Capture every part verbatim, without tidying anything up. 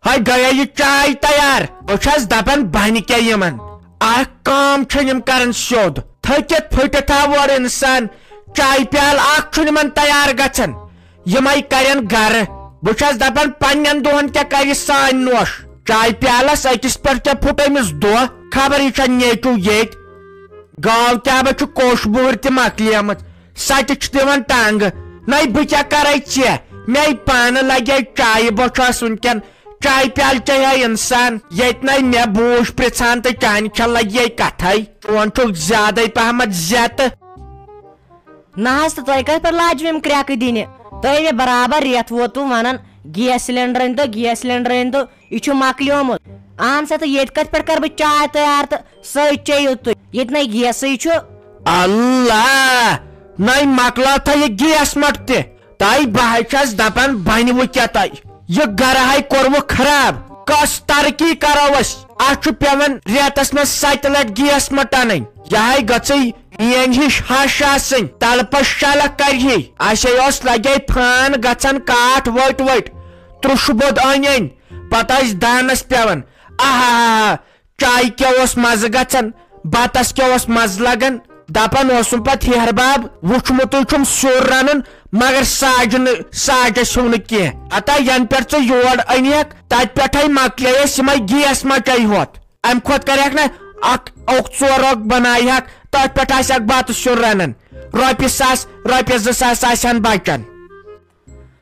ہاے، گٔیے یہِ چاے تیار۔ بہٕ چھَس دَپان، بَنہِ کیٛاہ یِمَن؟ اَکھ کٲم چھُنہٕ یِم کَران سیوٚد۔ تھٔکِتھ پھٔٹِتھ آو اورٕ اِنسان، چایہِ پیالہٕ اَکھ چھُنہٕ یِمَن تیار گژھان۔ یِمَے کَرن گَرٕ۔ بہٕ چھَس دَپان، پنٛنٮ۪ن دۄہَن کیٛاہ کَرِ سانہِ نوش؟ چایہِ پیالَس أکِس پٮ۪ٹھ کیٛاہ پھُٹ أمِس دۄہ؟ خبر یہِ چھا نیٚچوٗ ییٚتہِ؟ گاو کیٛاہ بہٕ چھُ کوٚش بُہٕر تہِ مۄکلیمٕژ۔ سۄ تہِ چھِ دِوان ٹنٛگ۔ نَے بہٕ کیٛاہ کَرَے ژےٚ؟ مےٚ پانہٕ لَگے چایہِ بۄچھِ آسہٕ وٕنکٮ۪ن۔ چایہِ پیالہٕ چیٚیہِ ہا اِنسان۔ ییٚتہِ نَے مےٚ بوٗچھ پرٛژھان تہٕ چانہِ کھٮ۪ن لَگہِ یے کَتھَے۔ چون چھُکھ زیادَے پَہمَتھ زیتہٕ۔ نہ حظ، تہٕ تۄہہِ کَتہِ پٮ۪ٹھ لاجوٕ یِم کرٛٮ۪کہٕ دِنہِ؟ تۄہہِ مےٚ برابر رٮ۪تھ ووتوٕ وَنان، گیس سِلینڈر أنۍ تو، گیس سِلینڈر أنۍ تو، یہِ چھُ مۄکلیومُت۔ اَہَن سا، تہٕ ییٚتہِ کَتہِ پٮ۪ٹھ کَرٕ بہٕ چاے تیار تہٕ سۄے چیٚیِو تُہۍ، ییٚتہِ نَے گیسٕے چھُ۔ اللہ! نَے مۄکلاو تھا یہِ گیس مَٹ تہِ۔ تَے بہٕ ہَے چھَس دَپان، بَنہِ وۄنۍ کیٛاہ تۄہہِ؟ یہِ گَرٕ ہَے کوٚروٕ خراب۔ کۄس ترقی کَرو أسۍ؟ اَتھ چھُ پٮ۪وان رٮ۪تَس منٛز سَتہِ لَٹہِ گیس مَٹ اَنٕنۍ۔ یہِ ہَے گٔژھٕے میٛٲنۍ ہِش ہَش آسٕنۍ، تَلہٕ پَش شالَکھ کَرِ ہے۔ اَسے اوس لَگے فان گژھان کاٹھ ؤٹۍ ؤٹۍ۔ ترُشہٕ بوٚد أنۍ أنۍ، پَتہٕ ٲسۍ دانَس پٮ۪وان۔ آہا! چایہِ کیٛاہ اوس مَزٕ گژھان، بَتَس کیٛاہ اوس مَزٕ لَگان۔ دَپان اوسُم پَتہٕ ہیہَر بَب، وُچھمُتُے چھُم سیُن رَنُن، مگر ساجہِ نہٕ، ساجَس ہیوٗ نہٕ کینٛہہ۔ ہتا ینہٕ پٮ۪ٹھ ژٕ یور أنِکھ، تَتہِ پٮ۪ٹھَے مۄکلے اَسہِ یِمَے گیس مَچے ہوت۔ اَمہِ کھۄتہٕ کَرِہَکھ نہ اَکھ اوٚکھ ژور اوٚکھ بَنایہِ ہَکھ، تَتھ پٮ۪ٹھ آسہِ اَکھ بَتہٕ سیُن رَنان۔ رۄپیہِ ساس، رۄپیَس زٕ ساس آسہِ ہَن بَچَن۔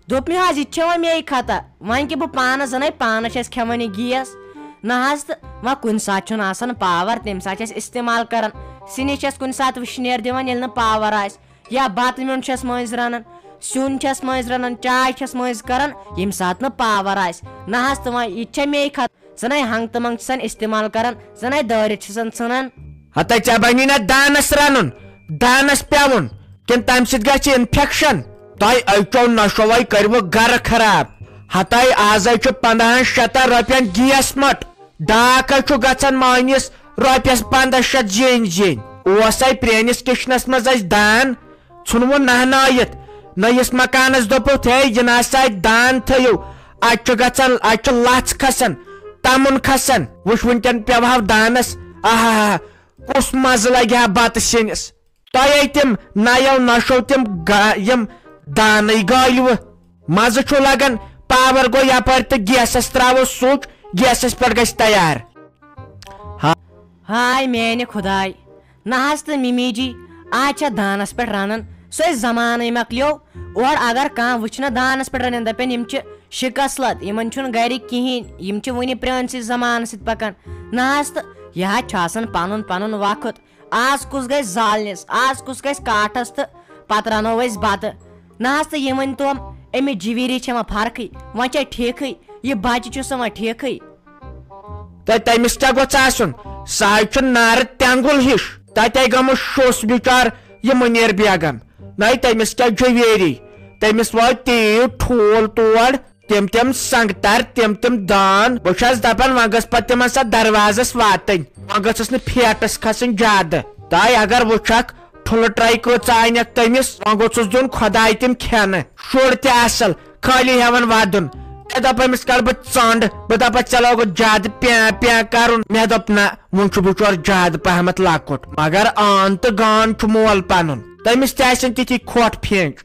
دوٚپ مےٚ حظ، یہِ تہِ چھےٚ وۄنۍ مے خطا، وۄنۍ کہِ بہٕ پانَس زَنَے پانَس چھَس کھٮ۪وان یہِ گیس۔ نہ حظ، تہٕ وۄنۍ کُنہِ ساتہٕ چھُنہٕ آسان پاوَر، تَمہِ ساتہٕ چھِ أسۍ استعمال کَران۔ سِنِس چھَس کُنہِ ساتہٕ وٕشنیر دِوان، ییٚلہِ نہٕ پاوَر آسہِ، یا بَتہٕ میوٚنٛڈ چھَس مٔنٛزۍ رَنان، سیُن چھَس مٔنٛزۍ رَنان، چاے چھَس مٔنٛزۍ کَران، ییٚمہِ ساتہٕ نہٕ پاوَر آسہِ۔ نہ حظ، تہٕ وۄنۍ یہِ تہِ چھےٚ مے خطا۔ زَنَے ہنٛگ تہٕ منٛگ چھِ سَن استعمال کَران، زَنَے دٲرِتھ چھِ سَن ژھٕنان۔ ہتا ژےٚ بَنی نہ دانَس رَنُن، دانَس پٮ۪وُن، کِنہٕ تَمہِ سۭتۍ گژھِ اِنفٮ۪کشَن؟ تۄہہِ أکیو نۄشوَے کٔرِوٕ گَرٕ خراب۔ ہتاے آزَے چھُ پنٛدہَن شَتَن رۄپیَن گیس مَٹ۔ ڈاکھ حظ چھُ گژھان مٲنِس رۄپیَس پنٛداہ شَتھ زیٖنۍ زیٖنۍ۔ اوسَے پرٛٲنِس کِچنَس منٛز اَسہِ دان، ژھُنوُن نہنٲیِتھ۔ نٔیِس مکانس دوٚپُتھ، ہے، یہِ نہ سا اتہِ دان تھٲیِو، اتہِ چھُ گژھان، اتہِ چھُ لژھ کھسان، تمُن کھسان۔ وٕچھ، وٕنکٮ۪ن پیوہو دانس۔ آہا، کُس مزٕ لگہِ ہا بتہٕ سِنِس۔ تۄہے تِم نَیو نۄشو تِم گا-، یِم دانٕے گٲلوٕ۔ مزٕ چھُ لگان، پاور گوٚو یپٲرۍ تہٕ گیسس تراوو سُچ، گیسس پٮ۪ٹھ گژھِ تیار۔ ہاے میانہِ خداے، نہ حظ تہٕ مِمی جی، آز چھےٚ دانس پٮ۪ٹھ رنان، سُے زمانٕے مۄکلیو۔ اورٕ اگر کانٛہہ وٕچھِ نہ دانس پٮ۪ٹھ رنان، دپن یِم چھِ شکصلت، یِمن چھُنہٕ گرِ کِہینۍ، یِم چھِ وُنہِ پرٲنسٕے زمانس سۭتۍ پکان۔ نہ حظ تہٕ یہِ حظ چھُ آسان پنُن پنُن وقت۔ آز کُس گژھِ زالنِس، آز کُس گژھِ کاٹھس تہٕ پتہٕ رنو أسۍ بتہٕ۔ نہ حظ تہٕ یہِ ؤنۍ تو، أمِس جویٖری چھےٚ وۄنۍ فرقٕے، وۄنۍ چھےٚ ٹھیکھٕے، یہِ بچہِ چھُ سا وۄنۍ ٹھیکھٕے؟ تہٕ تٔمِس کیٛاہ گوٚژھ آسُن؟ سُہ حظ چھُ نارٕ تٮ۪نٛگُل ہِش۔ تَتے گٔمٕژ شوٚس بِچار یہِ مُنیر بیگم۔ نَے تٔمِس کیٛاہ جویری؟ تٔمِس وٲتۍ تیٖتۍ ٹھوٗل تور، تِم تِم سنٛگتر، تِم تِم دان۔ بہٕ چھَس دَپان، وۄنۍ گٔژھ پَتہٕ تِمن سۄ دروازس واتٕنۍ۔ وۄنۍ گٔژھٕس نہٕ پھیٹس کھسٕنۍ زیادٕ۔ تاے اگر وٕچھکھ، ٹھُلہٕ ٹرٛے کۭژاہ اَنٮ۪کھ تٔمِس، وۄنۍ گوٚژھُس دیُن خۄداے تِم کھٮ۪نہٕ۔ شُر تہِ اَصٕل، خٲلی ہٮ۪وان ودُن۔ مےٚ دوٚپ أمِس کَڑٕ بہٕ ژنٛڈ، بہٕ دَپَس ژےٚ لوگُتھ زیادٕ پینٛ پینٛ کَرُن۔ مےٚ دوٚپ نہ، وۄنۍ چھُ بِچور زیادٕ پہمتھ لۄکُٹ، مگر آن تہٕ گان چھُ مول پَنُن، تٔمِس تہِ آسن تِتھی کھۄٹھ پھینٛچ۔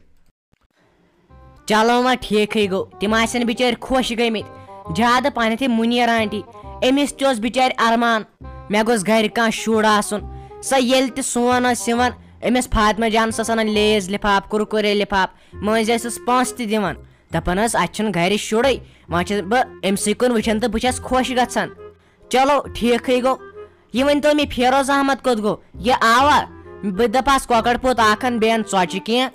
چلو وۄنۍ ٹھیکھٕے گوٚو، تِم آسن بِچٲرۍ خۄش گٔمٕتۍ۔ زیادٕ پہنتھ یہِ مُنیر آنٹی، أمِس تہِ اوس بِچارِ ارمان، مےٚ گوٚژھ گرِ کانٛہہ شُر آسُن۔ سۄ ییٚلہِ تہِ سون ٲس یِوان، أمِس فاطمہ جانس ٲس انان لیز لفاف، کُرکُرے لفاف، مٔنٛزۍ ٲسٕس پونٛسہٕ تہِ دِوان۔ دَپان ٲس، اَتہِ چھُنہٕ گَرِ شُرُے، وۄنۍ چھَس بہٕ أمۍ سٕے کُن وٕچھان تہٕ بہٕ چھَس خۄش گژھان۔ چلو، ٹھیٖکھٕے گوٚو۔ یہِ ؤنۍ تو مےٚ، فیروز احمد کوٚت گوٚو؟ یہِ آوا؟ بہٕ دَپہٕ ہَس کۄکَر پوٚت اَکھ اَن، بیٚیہِ اَن ژۄچہِ کینٛہہ۔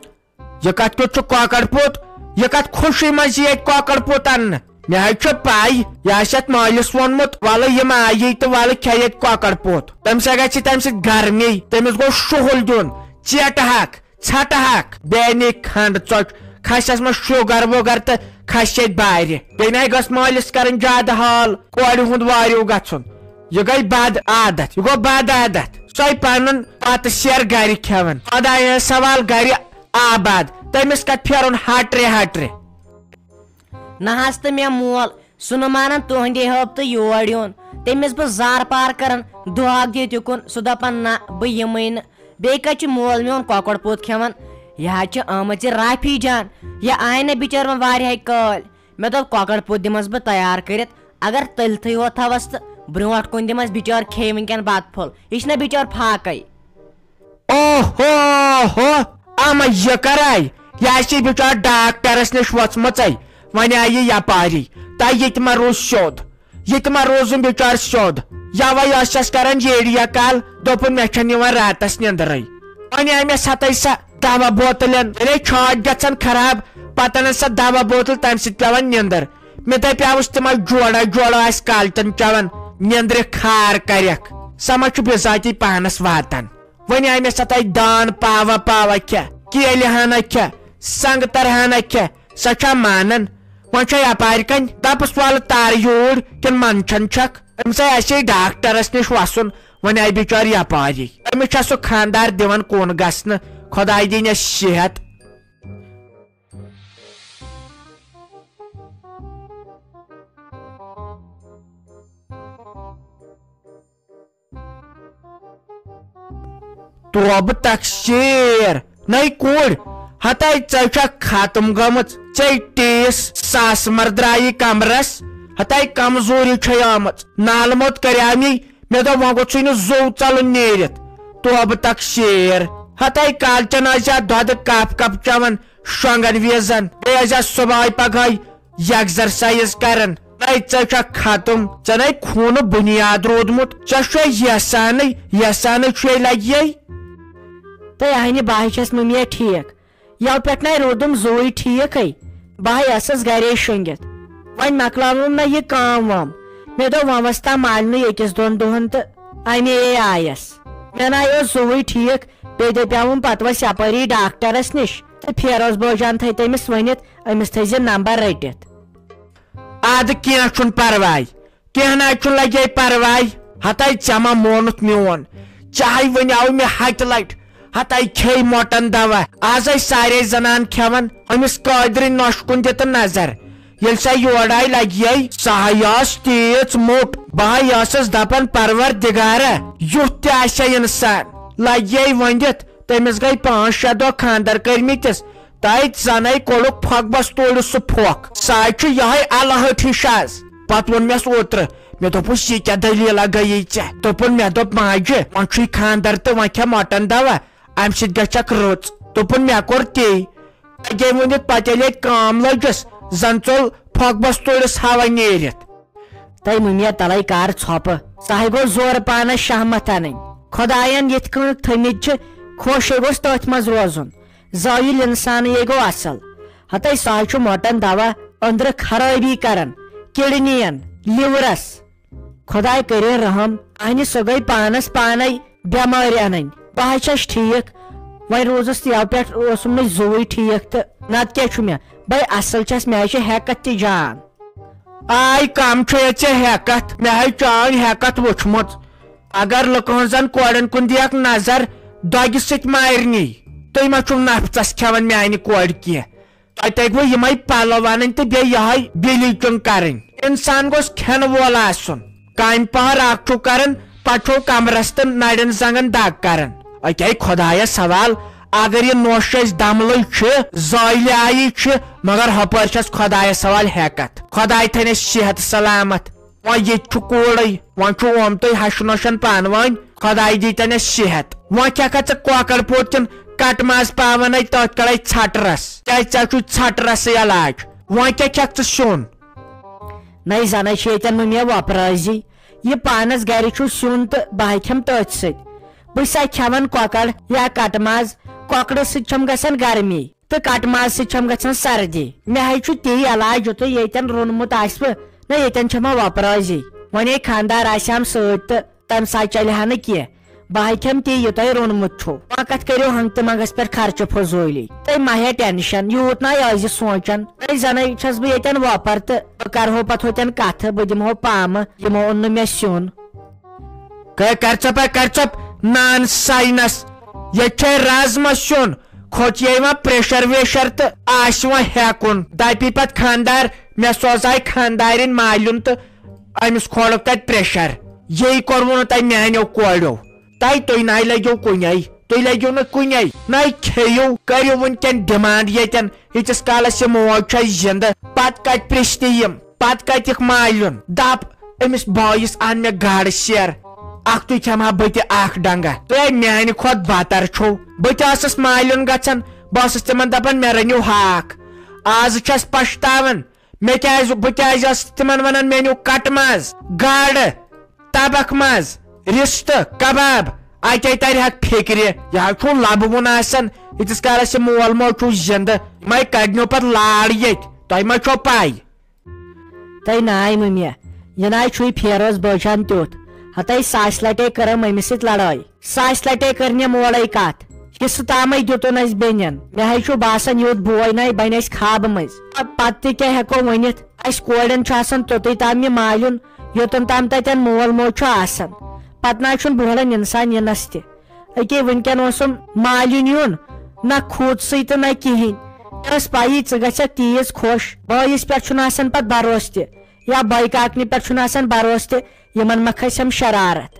یہِ کَتھ کیُتھ چھُ کۄکَر پوٚت؟ یہِ کَتھ خوشی منٛز یی اَتہِ کۄکَر پوٚت اَننہٕ؟ مےٚ حظ چھِ پَے، یہِ آسہِ اَتھ مٲلِس ووٚنمُت، وَلہٕ یِم آیی تہٕ وَلہٕ کھےٚ ییٚتہِ کۄکَر پوٚت۔ تٔمِس ہا گژھِ تَمہِ سۭتۍ گرمی، تٔمِس گوٚو شُہُل دیُن، ژیٹہٕ ہَکھ۔ ژھٹہٕ ہَکھ، بیٚیہِ نے کھنٛڈ ژۄچ، کھسٮ۪س منٛز شُگر وُگر تہٕ کھسہِ ییٚتہِ بارِ۔ بیٚیہِ نے گٔژھ مٲلِس کَرٕنۍ زیادٕ حال، کورِ ہُنٛد واریُو گژھُن۔ یہِ گٔے بد عادت، یہِ گوٚو بد عادت۔ سۄے پَنُن پَتہٕ سیر گرِ کھٮ۪وان۔ خۄدایَس حوال گرِ آباد، تٔمِس کَتہِ پھیرُن ہٹرِ ہٹرِ۔ نہ حظ تہٕ مےٚ مول، سُہ نہٕ مانان تُہنٛدے حٲب تہٕ یور یُن۔ تٔمِس بہٕ زار پار کران، دُعا دِتھ یُکُن، سُہ دپان، نہ، بہٕ یِمٕے نہٕ۔ بیٚیہِ کتہِ چھُ مول میون کۄکر پوٚت کھٮ۪وان؟ یہِ حظ چھِ آمٕژ یہِ رافی جان۔ یہِ آیہِ نہٕ بِچٲر وۄنۍ واریاہے کٲلۍ۔ مےٚ دوٚپ، کۄکر پوٚت دِمس بہٕ تیار کٔرِتھ، اگر تٔلتھٕے یوت تھاوس تہٕ برونٛٹھ کُن دِمس بِچٲر کھیٚیہِ وٕنکٮ۪ن بتہٕ پھوٚل۔ یہِ چھِ نہ بِچٲر فاقے۔ اوہو ہو، اما یہِ کرے، یہِ آسہِ بِچار ڈاکٹرس نِش وژھمٕژے، وۄنۍ آیہِ یہِ یپاری۔ تہ یہِ تہِ ما روٗز سیوٚد؟ یہِ تہِ ما روٗزُن بِچار سیوٚد؟ یوے ٲسس کران ییڈیا کال، دوٚپُن مےٚ چھنہٕ یِوان راتس نیندرے۔ وۄنۍ آیہِ مےٚ ستٲے سۄ دوا بوتلن، ییٚلے چھاتۍ گژھان خراب، پتہٕ انان سۄ دوا بوتل، تمہِ سۭتۍ پٮ۪وان نیندر۔ مےٚ دپیاوُس تِمے جوڑا جوڑا آسہِ کالچن چٮ۪وان، نیندرِ خار کرٮ۪کھ۔ سۄ ما چھُ بِذاتی پانس واتان۔ وۄنۍ آیہِ مےٚ سۄ تۄہہِ دان پاوا پاوا کھےٚ، کیلہِ ہنا کھےٚ، سنگتر ہنا کھےٚ، سۄ چھا مانان؟ وۄنۍ چھا یپارِ کنۍ دپس والہٕ تارٕ یوٗرۍ کِنہٕ منٛدچھان چھکھ؟ أمِس آسہِ ہے ڈاکٹرس نِش وسُن، وۄنۍ آیہِ بِچٲر یپاری۔ أمِس چھا سُہ خاندار دِوان کُن گژھنہٕ؟ خۄداے دِنٮ۪س صحت۔ توبہٕ تقصیر، نَے کوٗر، ہتاے ژے چھکھ ختم گٔمٕژ، ژے ٹیٖس ساس مردرایی کمرس، ہتاے کمزوری چھے آمٕژ، نالہٕ موٚت کریامی، مےٚ دوٚپ وۄنۍ گوٚژھُے نہٕ زوٚو ژلُن نیٖرِتھ۔ توبہٕ تقصیر، ہتاے کالچن آسہِ ہا دۄدٕ کپ کپ چٮ۪وان شۄنٛگن وِزن، بیٚیہِ آسہِ ہا صبحٲے پگہٲے یکزرسایز کران۔ نَے ژےٚ چھا ختم، ژےٚ نَے خوٗنہٕ بُنیاد روٗدمُت، ژےٚ چھُے یحسانٕے، یحسانٕے چھُے لگیے۔ تہٕ اہنہِ بہٕ ہاے چھَس مُمیا ٹھیٖک، یَوٕ پٮ۪ٹھ نَے روٗدُم زُوٕے ٹھیٖکھٕے، بہٕ ہاے ٲسٕس گرے شۄنٛگِتھ۔ وۄنۍ مۄکلاوُم نہ یہِ کٲم وٲم، مےٚ دوٚپ وۄنۍ وَستا مالنٕے أکِس دۄن دۄہَن تہٕ اَمے آیَس۔ مےٚ نَے اوس زُوٕے ٹھیٖک، بیٚیہِ دَپیاوُم پَتہٕ وَس یَپٲری ڈاکٹرَس نِش تہٕ پھیروز بٲجان تھٲے تٔمِس ؤنِتھ، أمِس تھٲیزِ نمبر رٔٹِتھ۔ ادٕ کینٛہہ چھُنہٕ پرواے، کینٛہہ نہ چھُنہٕ لگے پرواے۔ ہتاے ژےٚ ما مونُتھ میون؟ ژےٚ ہاے ونیاو مےٚ ہتہِ لٹہِ، ہتاے کھے مۄٹن دوا۔ از ٲسۍ سارے زنان کھٮ۪وان، أمِس قٲدرٕنۍ نۄشہِ کُن دِ تہٕ نظر۔ ییٚلہِ سۄ یورٕ آیہِ لگیے، سۄ ہاے ٲس تیٖژ موٚٹ، بہٕ ہاے ٲسٕس دپان، پروردگارا، یُتھ تہِ آسہِ ہا انسان، لگیے ؤنِتھ۔ تٔمِس گٔے پانٛژھ شےٚ دۄہ خانٛدر کٔرمٕتِس، تَے زَنَے کوٚڑُکھ پھۄکھ بَس توڑِ سُہ پھۄکھ۔ سُہ حظ چھُ یِہوٚے اَلہٕ ہَٹ ہِش حظ۔ پَتہٕ ووٚن مےٚ اوترٕ، مےٚ دوٚپُس، "یہِ کیٛاہ دٔلیٖلہ گٔیے ژےٚ؟" دوٚپُن، مےٚ دوٚپ، "ماجہِ، وۄنۍ چھُے خانٛدر تہٕ وۄنۍ کھےٚ مۄٹَن دوا، اَمہِ سۭتۍ گژھکھ رٕژ۔" دوٚپُن، مےٚ کوٚر تی۔ لَگے ؤنِتھ پَتہٕ ییٚلہِ اَتہِ کٲم لٔجِس، زَن ژوٚل پھۄکھ بَس توڑِس ہوا نیٖرِتھ۔ تَے مُمیا تَلَے کار ژھۄپہٕ، سُہ ہَے گوٚو زورٕ پانَس شہمت اَنٕنۍ۔ خۄدایَن یِتھ کٔنۍ تھٔمٕتۍ چھِ، خۄشے گوٚژھ تٔتھۍ منٛز روزُن۔ زٲیِل اِنسانٕے گوٚو اَصٕل۔ ہَتَے سُہ ہَے چھُ مۄٹَن دوا أنٛدرٕ خرٲبی کَران، کِڈنِیَن، لِورَس۔ خۄداے کٔرِن رحم، اَہنہِ سۄ گٔے پانَس پانَے بٮ۪مٲرۍ اَنٕنۍ۔ بہٕ ہَے چھَس ٹھیٖک، وۄنۍ روٗزٕس یَوٕ پٮ۪ٹھ اوسُم نہٕ زُوٕے ٹھیٖک تہٕ نَتہٕ کیٛاہ چھُ مےٚ؟ بَے اَصٕل چھَس، مےٚ ہَے چھِ ہٮ۪کَتھ تہِ جان۔ آے کم چھے ژےٚ ہٮ۪کتھ، مےٚ ہاے چٲنۍ ہٮ۪کتھ وٕچھمٕژ۔ اگر لُکہٕ ہٕنٛزن کورٮ۪ن کُن دِیَکھ نظر، دۄگہِ سۭتۍ مارنی۔ تُہۍ ما چھِو نفژس کھٮ۪وان میانہِ کورِ کینٛہہ؟ تۄہہِ تگوٕ یِمے پلو انٕنۍ تہٕ بیٚیہِ یِہے بلیٖچنگ کرٕنۍ۔ انسان گوٚژھ کھٮ۪نہٕ وول آسُن۔ کامہِ پہر اکھ چھُو کران، پتہٕ چھُو کمرس تہٕ نرٮ۪ن زنگن دگ کران۔ اکے خۄدایس حوال، اگر یہِ نوشہِ أسۍ دملٕے چھِ، زٲیلہِ آیی چھِ، مگر ہۄپٲرۍ چھس خۄدایس حوال ہٮ۪کتھ۔ خۄداے تھٲینس صحت سلامت۔ وۄنۍ ییٚتہِ چھُ کوٗرٕے، وۄنۍ چھُ اومتُے ہشہِ نوشن پانہٕ وٲنۍ، خۄداے دیٖتنس صحت۔ وۄنۍ کھٮ۪کھا ژٕ کۄکر پوٗت کِنہٕ کٹہٕ ماز پاونے تٔتھۍ کڑے ژھٹہٕ رس؟ کیازِ ژےٚ چھُے ژھٹہٕ رسٕے علاج؟ وۄنۍ کیٛاہ کھٮ۪کھ ژٕ سیُن؟ نَے زَنَے چھِ ییٚتٮ۪ن مُمیا وۄپرٲوزی۔ یہِ پانَس گَرِ چھُ سیُن تہٕ بہٕ ہا کھٮ۪مہٕ تٔتھۍ سۭتۍ۔ بہٕ چھسا کھٮ۪وان کۄکَر یا کَٹہٕ ماز؟ کۄکرٕ سۭتۍ چھَم گژھان گرمی تہٕ کَٹہٕ ماز سۭتۍ چھَم گژھان سردی۔ مےٚ ہَے چھُ تی علاج، یُتُے ییٚتٮ۪ن روٚنمُت آسِوٕ، نہ ییٚتٮ۪ن چھَم وۄپرٲوزی۔ وۄنۍ ہے خانٛدار آسہِ ہم سۭتۍ تہٕ تَمہِ ساتہٕ چلہِ ہا نہٕ کینٛہہ۔ بہٕ ہا کھٮ۪مہٕ تی، یہِ تۄہہِ روٚنمُت چھُو۔ وۄنۍ کَتھ کٔرِو ہنٛگتہٕ منٛگَس پٮ۪ٹھ خرچہٕ فضوٗلی؟ تُہۍ مہ ہیٚیِو ٹٮ۪نشَن، یوٗت نہ ٲسۍ زِ سونٛچان۔ تُہۍ زَنَے چھَس بہٕ ییٚتٮ۪ن وۄپَر تہٕ بہٕ کَرٕہو پَتہٕ ہوٚتٮ۪ن کَتھٕ، بہٕ دِمہو پامہٕ، یِمو اوٚن نہٕ مےٚ سیُن۔ کٔر، کر ژٕ پا، کر ژٕ نان ساینس۔ ییٚتہِ چھے رازما سیُن، کھوٚت یہِ وۄنۍ پریشر ویشر تہٕ آسہِ وۄنۍ ہیکُن۔ دپی پتہٕ خاندار، مےٚ سوزاے خاندارٮ۪ن مالیُن تہٕ أمِس کھولُکھ تَتہِ پریشر۔ یی کوٚروٕ نہٕ تۄہہِ میانیو کورٮ۪و؟ تۄہہِ، تُہۍ نَے لٔگِو کُنے، تُہۍ لٔگِو نہٕ کُنے، نَے کھیٚیِو، کٔرِو وٕنکٮ۪ن ڈیمانڈ ییٚتٮ۪ن، ییٖتِس کالس یہِ موج چھےٚ زِندٕ۔ پتہٕ کتہِ پرٛژھِ تہِ یِم؟ پتہٕ کتہِ یِکھ مالیُن؟ دپ أمِس بٲیِس اَن مےٚ گاڈٕ سیر، اکھتُے کھٮ۪مہٕ ہا بہٕ تہِ اکھ ڈنگہ۔ تُہۍ میانہِ کھۄتہٕ بتر چھِو۔ بہٕ تہِ ٲسٕس مالیُن گژھان، بہٕ ٲسٕس تِمن دپان، مےٚ رٔنِو ہاکھ۔ آز چھَس پچھتاوان، مےٚ کیازِ، بہٕ کیازِ ٲسٕس تِمن ونان، مےٚ نیوٗ کٹہٕ ماز، گاڈٕ، تبکھ ماز، رستہٕ، کباب۔ اتے ترِ ہا فکرِ، یہِ حظ چھُو لبہٕ وُن آسان، ییٖتِس کالس یہِ مول موج چھُو زندٕ۔ یِمے کڑنیو پتہٕ لار ییٚتہِ، تۄہہِ ما چھو پاے؟ تۄہہِ ناے مٔمیا، یہِ ناے چھُے فیروز بٲجان تیُتھ۔ ہتاے ساسہِ لٹے کٔرٕم أمِس سۭتۍ لڑٲے۔ ساسہِ لٹے کٔر مےٚ مولے کتھ۔ حصہٕ تامے دیُتُن اسہِ بیٚنٮ۪ن۔ مےٚ ہے چھُ باسان، یُتھ بوے ناے بنہِ اسہِ خوابہٕ مٔنٛزۍ۔ پتہٕ تہِ کیٛاہ ہٮ۪کو ؤنِتھ؟ اسہِ کورٮ۪ن چھُ آسان توٚتُے تام یہِ مالیُن، یوٚتن تام تتٮ۪ن مول موج چھُ آسان۔ پتہٕ نہ چھُنہٕ بوہلان انسان یِنس تہِ۔ أکے وٕنکٮ۪ن اوسُم مالیُن یُن، نہ کھوٗژٕے تہٕ نہ کِہیٖنۍ۔ مےٚ ٲس پَیی ژٕ گژھکھ تیٖژ خۄش۔ بٲیِس پٮ۪ٹھ چھُنہٕ آسان پتہٕ بروسہٕ تہِ، یا بٲے کاکنہِ پٮ۪ٹھ چھُنہٕ آسان بروسہٕ تہِ، یِمن ما کھسٮ۪م شرارت۔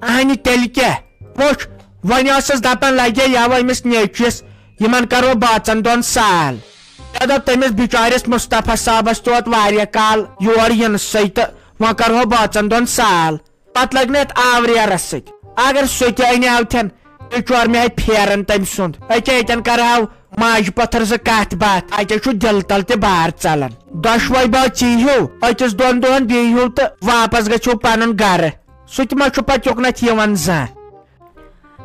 اہنہِ تیٚلہِ کیٛاہ؟ وٕچھ، وۄنۍ ٲسٕس دپان لگے یَوٕ أمِس نیٚچوِس، یِمن کرو بٲژن دۄن سال۔ مےٚ دوٚپ تٔمِس بِچٲرِس مصطفیٰ صٲبس تہِ ووت واریاہ کال یور یِنہٕ سۭتۍ تہٕ وۄنۍ کرہو بٲژن دۄن سال۔ پتہٕ لٔگۍ نہٕ اتھ آوریرس سۭتۍ۔ اگر سُہ تہِ انہِ ہاوتھن، بِچور مےٚ ہے پھیران تٔمۍ سُنٛد۔ أکے اتٮ۪ن کرہاو ماجہِ پتھر زٕ کتھ باتھ، اتہِ چھُ دِل تل تہِ بار ژلان۔ دۄشوے بٲژ یی ہیو أکِس دۄن دۄہن بیٚیہِ ہیو تہٕ واپس گژھو پنُن گرٕ۔ سُہ تہِ ما چھُ پتہٕ یُکنتھ یِوان زانٛہہ؟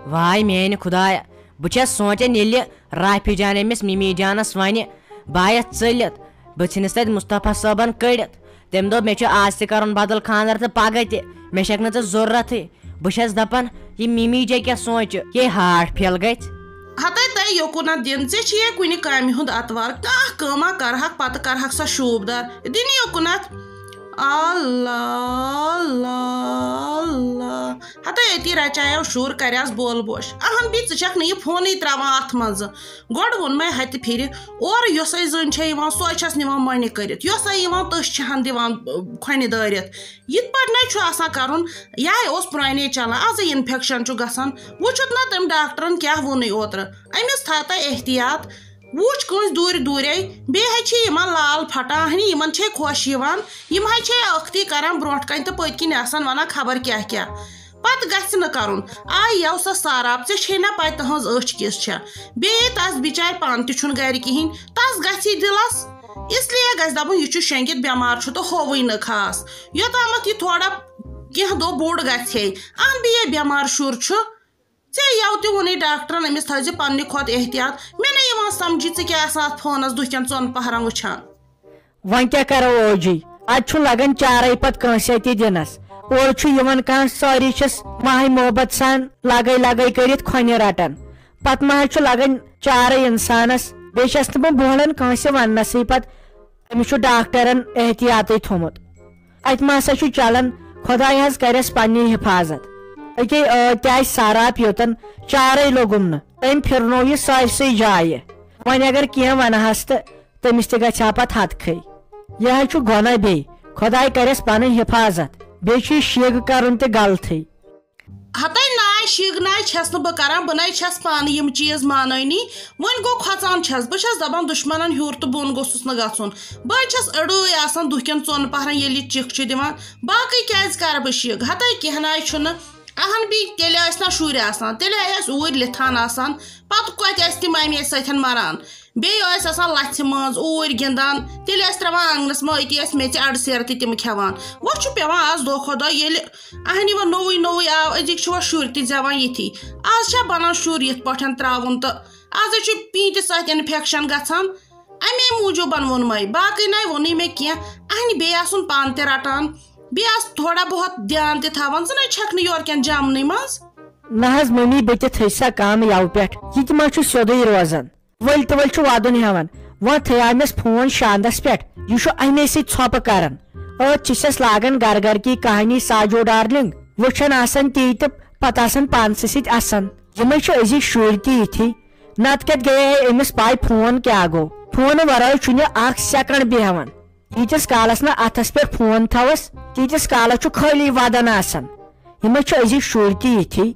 واے میانہِ خدایا، بہٕ چھَس سونٛچان ییٚلہِ رافی جان أمِس مِمی جانس ونہِ، بہٕ آیس ژٔلِتھ، بہٕ ژھٕنِس تتہِ مصطفیٰ صٲبن کٔڑِتھ۔ تٔمۍ دوٚپ، مےٚ چھُ آز تہِ کرُن بدل خانٛدر تہٕ پگاہ تہِ، مےٚ چھکھ نہٕ ژٕ ضروٗرتھٕے۔ بہٕ چھَس دپان، یہِ مِمی جے کیٛاہ سونٛچہِ، یے ہارٹ فیل گژھِ۔ ہتے تۄہہِ یوکُنتھ دِن، ژےٚ چھے کُنہِ کامہِ ہُنٛد اتوار، کانٛہہ کٲما کرہکھ، پتہٕ کرہکھ سۄ شوٗبدار۔ دِن یوکُنتھ۔ اللہ، اللہ، اللہ۔ ہتے أتی رچایو شُر، کریس بول بوش۔ اہن بی، ژٕ چھکھ نہٕ یہِ فونٕے تراوان اتھ منٛزٕ۔ گۄڈٕ ووٚن مےٚ ہتہِ پھِرِ، اورٕ یۄسے زٔنۍ چھےٚ یِوان، سۄے چھس نِوان مۄنہِ کٔرِتھ، یۄسے یِوان، تٔژھ چھِ ہن دِوان، اہ، کھۄنہِ دٲرِتھ۔ یِتھ پٲٹھۍ نَے چھُ آسان کرُن، یِہے اوس پرٛانے چلان، ازے انفیکشن چھُ گژھان۔ وٕچھُتھ نا تٔمۍ ڈاکٹرن کیٛاہ ووٚنُے اوترٕ، أمِس تھاو تہٕ احتیاط۔ وٕچھ کٲنٛسہِ دوٗرِ دوٗرے، بیٚیہِ ہے چھِ یِمن لال پھٹان، ہنہِ یِمن چھے خۄش یِوان، یِم ہے چھے ٲختی کران برونٛٹھ کنہِ تہٕ پٔتۍ کِنۍ آسان ونان خبر کیٛاہ کیٛاہ۔ پتہٕ گژھِ نہٕ کرُن۔ آے یو سۄ سہراب، ژےٚ چھے نا پاے تہنٛز أچھ کِژھ چھےٚ؟ بیٚیہِ تس بچارِ پانہٕ تہِ چھُنہٕ گرِ کِہیٖنۍ، تس گژھِ یہِ دِلس۔ اس لیے گژھِ دپُن، یہِ چھُ شۄنٛگِتھ، بٮ۪مار چھُ تہٕ ہووٕے نہٕ خاص۔ یوٚتامتھ یہِ تھوڑا کینٛہہ دۄہ بوٚڑ گژھِ ہے۔ اہن بی، یہِ بٮ۪مار شُر چھُ۔ ژےٚ یَوٕ تہِ ووٚنُے ڈاکٹرن، أمِس تھٲیزِ پننہِ کھۄتہٕ احتیاط۔ مےٚ نہٕ یِوان سمجھی، ژٕ کیٛاہ آسان اتھ فونس دُہکٮ۪ن ژۄن پہرن وٕچھان۔ وۄنۍ کیٛاہ کرو اوجی؟ اتہِ چھُ لگان چارے پتہٕ کٲنٛسہِ تہِ دِنس۔ اورٕ چھُ یِوان کانٛہہ، سٲری چھِس ماہے محبت سان لگے لگے کٔرِتھ کھۄنہِ رٹان۔ پتہٕ ما حظ چھُ لگان چارے انسانس؟ بیٚیہِ چھَس نہٕ بہٕ بوہلان کٲنٛسہِ وننسٕے پتہٕ أمِس چھُ ڈاکٹرن احتیاطٕے تھوٚمُت۔ اتہِ ما سا چھُ چلان، خۄداے حظ کرٮ۪س پننہِ حفاظت۔ أکے ٲدۍ تہِ آسہِ سہراب یوتن، چارے لوٚگُم نہٕ۔ تٔمۍ پھِرنوو یہِ سٲرسٕے جایہِ۔ وۄنۍ اگر کینٛہہ ونہس تہٕ تٔمِس تہِ گژھِ ہا پتہٕ ہتکھٕے۔ یہِ حظ چھُ گۄناہ بیٚیہِ۔ خۄداے کرٮ۪س پنٕنۍ حفاظت۔ بیٚیہِ چھُ یہِ شیٖگہٕ کرُن تہِ غلطٕے۔ ہتے ناے شیٖگہٕ ناے چھَس نہٕ بہٕ کران، بہٕ نَے چھَس پانہٕ یِم چیٖز مانٲنی۔ وۄنۍ گوٚو کھۄژان چھَس، بہٕ چھَس دَپان دُشمَنَن ہیوٚر تہٕ بۄن گوٚژھُس نہٕ گژھُن۔ بہٕ حظ چھَس أڑٕے آسان دُہکٮ۪ن ژۄن پَہرَن ییٚلہِ یہِ چِکھ چھِ دِوان، باقٕے کیٛازِ کَرٕ بہٕ شیٖگہٕ؟ ہتے کینٛہہ ناے چھُنہٕ۔ اہن بی، تیٚلہِ ٲسۍ نا شُرۍ آسان، تیٚلہِ آسہِ اوٗرۍ لِتھان آسان، پتہٕ کتہِ آسہِ تِم امے سۭتۍ مران؟ بیٚیہِ ٲسۍ آسان لژھِ منٛز اوٗرۍ گِنٛدان، تیٚلہِ ٲسۍ ترٛاوان آنگنس منٛز، أتی ٲسۍ میٚژِ اڈٕ سیرٕ تہِ تِم کھٮ۪وان۔ وۄنۍ چھُ پٮ۪وان آز دۄہ کھۄتہٕ دۄہ ییٚلہِ اہنہِ وۄنۍ نوٚوُے نوٚوُے آو، أزِکۍ چھِ وۄنۍ شُرۍ تہِ زٮ۪وان یِتھی۔ آز چھا بنان شُر یِتھ پٲٹھۍ ترٛاوُن تہٕ آز حظ چھُ پیٖنتہِ سۭتۍ انفیکشن گژھان۔ امے موٗجوٗب ووٚنمے، باقٕے نَے ووٚنُے مےٚ کینٛہہ۔ اہنہِ بیٚیہِ آسُن پانہٕ تہِ رٹان، بیٚیہِ آس تھوڑا بہت دیان تہِ تھاوان، ژٕ نَے چھَکھ نہٕ یورٕ کٮ۪ن جامنٕے منٛز۔ نہ حظ مٔمی، بہٕ تہِ تھٔج سا کم یَوٕ پٮ۪ٹھ۔ یہِ تہِ ما چھُ سیوٚدُے روزان؟ ؤلۍ تہٕ ؤلۍ چھُ وَدُن ہٮ۪وان۔ وۄنۍ تھٲیاو مےٚ فون شاندس پٮ۪ٹھ۔ یہِ چھُ اَمے سۭتۍ ژھۄپہٕ کران۔ أتھۍ چھِ چھَس لاگان گرٕ گرٕ کی کہانی ساجو ڈارلنگ۔ وٕچھان آسان تی تہٕ پتہٕ آسان پانسٕے سۭتۍ اَسان۔ یِمے چھِ أزِکۍ شُرۍ تہِ یِتھی۔ نتہٕ کتہِ گٔیے ہے أمِس پاے فون کیٛاہ گوٚو؟ فونہٕ ورٲے چھُنہٕ اکھ سیکنڈ بیہوان۔ ییٖتِس کالس نہٕ اتھس پٮ۪ٹھ فون تھاوس، تیٖتِس کالس چھُ خٲلی ودان آسان۔ یِمے چھِ أزِکۍ شُرۍ تہِ یِتھی۔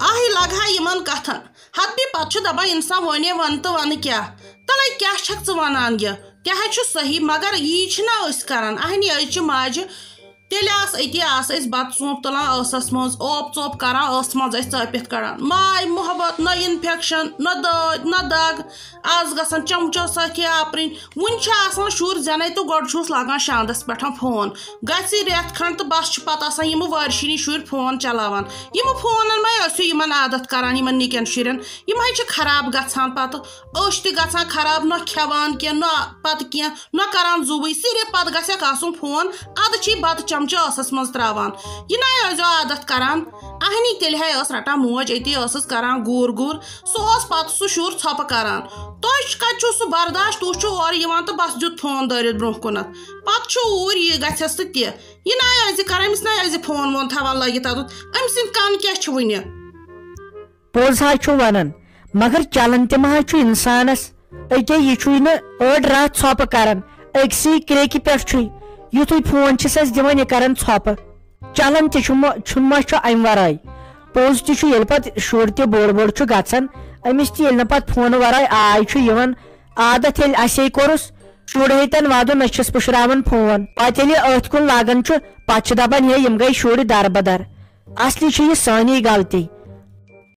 آہی لگہٕ ہا یِمن کتھن۔ ہتہٕ پتہٕ چھُ دپان انسان ونے ونہٕ تہٕ ونہٕ کیٛاہ؟ تلے کیٛاہ چھکھ ژٕ ونان یہِ؟ تہِ حظ چھُ صحیح، مگر یی چھِنہ أسۍ کران۔ اہنی أزچہِ ماجہِ تیٚلہِ آس أتی آس أسۍ بتہٕ سونٛپ تُلان ٲسس منٛز، اوپ ژوپ کران ٲسہٕ منٛز ٲسۍ ژٲپِتھ کڑان۔ ماے محبت، نہ انفیکشن، نہ دٲدۍ، نہ دگ۔ آز گژھان چمچو سۭتی آپرٕنۍ۔ وُنہِ چھِ آسان شُر زٮ۪نے تہٕ گۄڈٕ چھُس لاگان شاندس پٮ۪ٹھ فون۔ گژھِ رٮ۪تھ کھنڈ تہٕ بس چھِ پتہٕ آسان یِم وٲرشِنی شُرۍ فون چلاوان۔ یِم فونن ما ٲسِو یِمن عادت کران، یِمن نِکٮ۪ن شُرٮ۪ن؟ یِم حظ چھِ خراب گژھان پتہٕ۔ أچھ تہِ گژھان خراب، نہ کھٮ۪وان کینٛہہ، نہ پتہٕ کینٛہہ، نہ کران زُوٕے، صرف پتہٕ گژھٮ۪کھ آسُن فون۔ ادٕ چھی بتہٕ چمچہٕ ٲسس منٛز تراوان۔ یہِ نہ ٲسۍزیو عادت کران۔ اہنی تیٚلہِ ہے ٲس رٹان موج، أتی ٲسٕس کران گوٗر گوٗر۔ سُہ اوس پتہٕ سُہ شُر ژھۄپہٕ کران۔ تۄہہِ کتہِ چھُو سُہ برداش؟ تُہۍ چھُو اورٕ یِوان تہٕ بس دیُت فون دٲرِتھ برونٛہہ کُنتھ۔ پتہٕ چھُ اوٗرۍ یہِ گژھٮ۪س تہٕ تہِ۔ یہِ نہ ٲسۍ زِ کران، أمِس نہ ٲسۍ زِ فون وون تھاوان لٲگِتھ اتُتھ۔ أمۍ سٕنٛدۍ کن کیٛاہ چھِ وُنہِ؟ پوٚز حظ چھُ ونان، مگر چلان تہِ ما حظ چھُ انسانس؟ أکے یہِ چھُے نہٕ أڑ راتھ ژھۄپہٕ کران، أکسٕے کرٛیکہِ پٮ۪ٹھ چھُے۔ یُتھُے فون چھِس أسۍ دِوان، یہِ کران ژھۄپہٕ۔ چلان تہِ چھُ مہ-، چھُنہٕ ما چھُ امہِ ورٲے۔ پوٚز تہِ چھُ، ییٚلہِ پتہٕ شُر تہِ بوٚڑ بوٚڑ چھُ گژھان، أمِس تہِ ییٚلہِ نہٕ پتہٕ فونہٕ ورٲے آے چھُ یِوان، عادت ییٚلہِ اسے کوٚرُس، شُر ہیٚتن وادُن أچھس پُشراوان فون۔ پتہٕ ییٚلہِ أتھۍ کُن لاگان چھُ، پتہٕ چھِ دپان، ہے، یِم گٔے شُرۍ دربدر۔ اصلی چھِ یہِ سٲنی غلطی۔